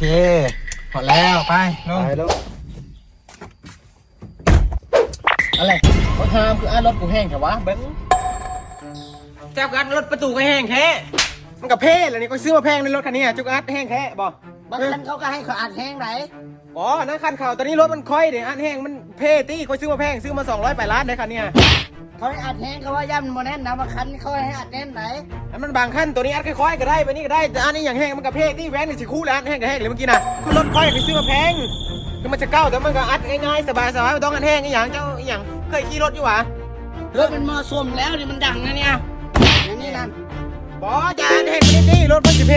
ເຄ ຮອດແລ້ວ ໄປລົງ ໄປລົງ. ອັນແຫຼະ ບັກຫາມຄືອັດລົດກູແຮງແທ້ວະ ເບິ່ງ ເຈົ້າກໍອັດລົດປະຕູກໍແຮງແທ້ ມັນກໍເພແລ້ວນີ້ ຂ້ອຍຊື້ມາແພງໃນລົດຄັນນີ້ ເຈົ້າກໍອັດແຮງແທ້ບໍ່? ບາງຄັນເຂົາກໍໃຫ້ຂ້ອຍອັດແຮງໃດ໋. ບໍ່ ໃນຄັນເຂົາ ຕອນນີ້ລົດມັນຂ້ອຍເດ້ ອັດແຮງມັນເພຕິ ຂ້ອຍຊື້ມາແພງ ຊື້ມາສອງຮ້ອຍປາຍລ້ານໃດ໋ຄັນນີ້. ເຂົາໃຫ້ອັດແຮງ ເຂົາວ່າຢ້ານມັນບໍ່ແໜ້ນນະ ບາງຄັນເຂົາໃຫ້ອັດແໜ້ນໃດ໋. ອັນມັນບາງຄັນ ໂຕນີ້ອັດຄ່ອຍໆກໍໄດ້ ໄປນີ້ກໍໄດ້ ແຕ່ອັດອີ່ຫຍັງແຮງມັນກໍເພຕິ ແວ່ນນີ້ຊິຄູແລ້ວ ອັດແຮງກໍແຮງເລີຍເມື່ອກີ້ນະ. ຄືລົດຂ້ອຍຂ້ອຍຊື້ມາແພງ ຄືມັນຈະເກົ່າ ແຕ່ມັນກໍອັດງ່າຍໆ ສະບາຍໆ ບໍ່ຕ້ອງອັດແຮງອີ່ຫຍັງ. ເຈົ້າອີ່ຫຍັງ ເຄີຍຂີ່ລົດຢູ່ຫວາ? ລົດມັນມໍ່ສົມແລ້ວນີ້ ມັນດັງນະເນຍ ອັນນີ້ນັ້ນ. ບໍ່ ຢ່າອັດແຮງກວ່ານີ້ຕິ ລົດຂ້ອຍຊິເພ.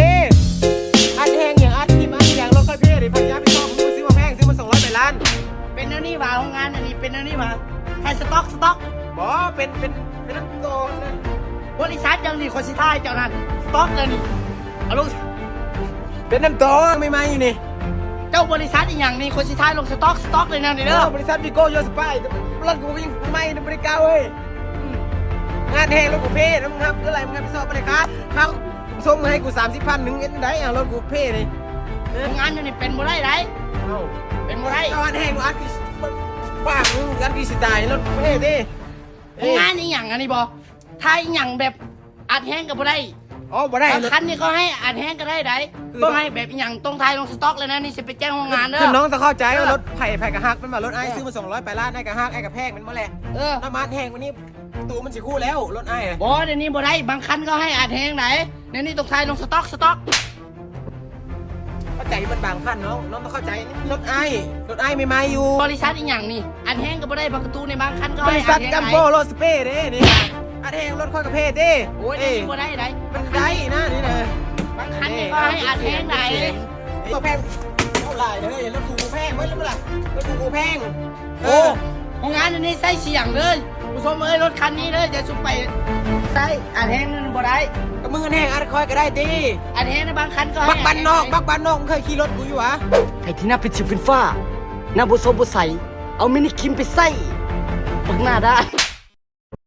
ອັດແຮງຫຍັງ ອັດທິ່ມອັດຫຍັງ ລົດຂ້ອຍເພເດ້ ໃຜຊິຮັບຜິດຊອບ? ກູຊື້ມາແພງ ຊື້ມາສອງຮ້ອຍປາຍລ້ານ. ເປັນແນວນີ້ຫວາ ໂຮງງານອັນນີ້ເປັນແນວນີ້ຫວາ? ຂາຍສະຕັອກ ສະຕັອກ. ບໍ່ ເປັນ ເປັນ ເປັນນຳໂຕນະ. ບໍລິສັດຫຍັງນີ້ ຂ້ອຍຊິຖ່າຍເຈົ້ານັ້ນ ສະຕັອກເລີຍນີ້ ເອົາລົງ. ເປັນນຳໂຕໃໝ່ໆຢູ່ນີ້. ເຈົ້າບໍລິສັດອີ່ຫຍັງນີ້ ຂ້ອຍຊິຖ່າຍລົງສະຕັອກ ສະຕັອກເລີຍແນວນີ້ເດີ. ບໍລິສັດວີໂກ້ ຢູສະປາຍ ລົດກູຍັງໃໝ່ ບໍ່ໄດ້ເກົ່າເວີຍ. ອືມ ອັດແຮງລົດກູເພ ແລ້ວມຶງຮັບຄືໄລ ມຶງຮັບຜິດຊອບບໍ່ໄດ້ຄັບ ເຂົາສົ່ງມາໃຫ້ກູສາມສິບພັນ ມຶງເຮັດຈັ່ງໃດ ເອົາລົດກູເພນີ້. ເອີ ໂຮງງານຢູ່ນີ້ເປັນບໍ່ໄດ້ໃດ໋. ເອົ້າ ເປັນບໍ່ໄດ້ ເອົາອັດແຮງ ອັດຄືປາກມຶງ ອັດຄືຊິຕາຍ ລົດກູເພຕິ. ໂຮງງານອີ່ຫຍັງອັນນີ້ບໍ່? ຖ່າຍອີ່ຫຍັງແບບອັດແຮງກໍບໍ່ໄດ້. ອໍ ບໍ່ໄດ້ ບາງຄັນນີ້ເຂົາໃຫ້ອັດແຮງກໍໄດ້ໃດ໋. ຕ້ອງໃຫ້ແບບອີ່ຫຍັງ ຕ້ອງຖ່າຍລົງສະຕັອກເລີຍນະ ນີ້ຊິໄປແຈ້ງໂຮງງານເດີ. ຄືນ້ອງຕ້ອງເຂົ້າໃຈວ່າ ເອີ ລົດໃຜໃຜກໍຮັກ ແມ່ນບໍ່? ລົດອ້າຍ ເອີ ຊື້ມາສອງຮ້ອຍປາຍລ້ານ ອ້າຍກໍຮັກ ອ້າຍກໍແພງ ແມ່ນບໍ່ແຫຼະ? ເອີ ນ້ຳມັນແຮງກວ່ານີ້ ຕູມັນຊິຄູ່ແລ້ວ ລົດອ້າຍ. ບໍ່ ດຽວນີ້ບໍ່ໄດ້. ບາງຄັນເຂົາໃຫ້ອັດແຮງໃດ໋ ດຽວນີ້ຕ້ອງຖ່າຍລົງສະຕັອກ ສະຕັອກ. ເຂົ້າໃຈມັນບາງຄັນນ້ອງ ນ້ອງຕ້ອງເຂົ້າໃຈ ນີ້ມັນລົດອ້າຍ ລົດອ້າຍໃໝ່ໆຢູ່. ບໍລິສັດອີ່ຫຍັງນີ້ ອັດແຮງກໍບໍ່ໄດ້ ບາງກະຕູໃນບາງຄັນກໍໃຫ້ອັດແຮງ. ບໍລິສັດກຳໂປລົດສະເປເດ້ນີ້ ອັດແຮງລົດຂ້ອຍກະເພເດ້. ໂອ້ຍ ເອີ ນີ້ບໍ່ໄດ້ໃດ໋ ມັນໄດ້ນະນີ້ນະ. ບາງຄັນນີ້ກໍໃຫ້ອັດແຮງໃດ໋. ບໍ່ແພງ ເວົ້າຫຼາຍເດີ ລົດກູບໍ່ແພງ ເບິ່ງແລ້ວບໍ່ລະ ລົດກູບໍ່ແພງ. ໂອ້ ໂຮງງານອັນນີ້ໃຊ້ສຽງເດີ ຜູ້ຊົມເອີຍ ລົດຄັນນີ້ເດີ ຢ່າຊຸມໄປໃຊ້ ອັດແຮງນັ້ນບໍ່ໄດ້. ກໍມຶງອັດແຮງອັດຄ່ອຍກໍໄດ້ຕິ ອັດແຮງນະ ບາງຄັນກໍໃຫ້ ບັກບ້ານນອກ ບັກບ້ານນອກ ເຄີຍຂີ່ລົດກູຢູ່ຫວາ? ໃຫ້ທີ່ໜ້າເປັນສິວເປັນຟ້າ ໜ້າບໍ່ຊອບບໍ່ໃສ ເອົາມິນິຄຣີມໄປໃຊ້ ບັກໜ້າດ້ານ.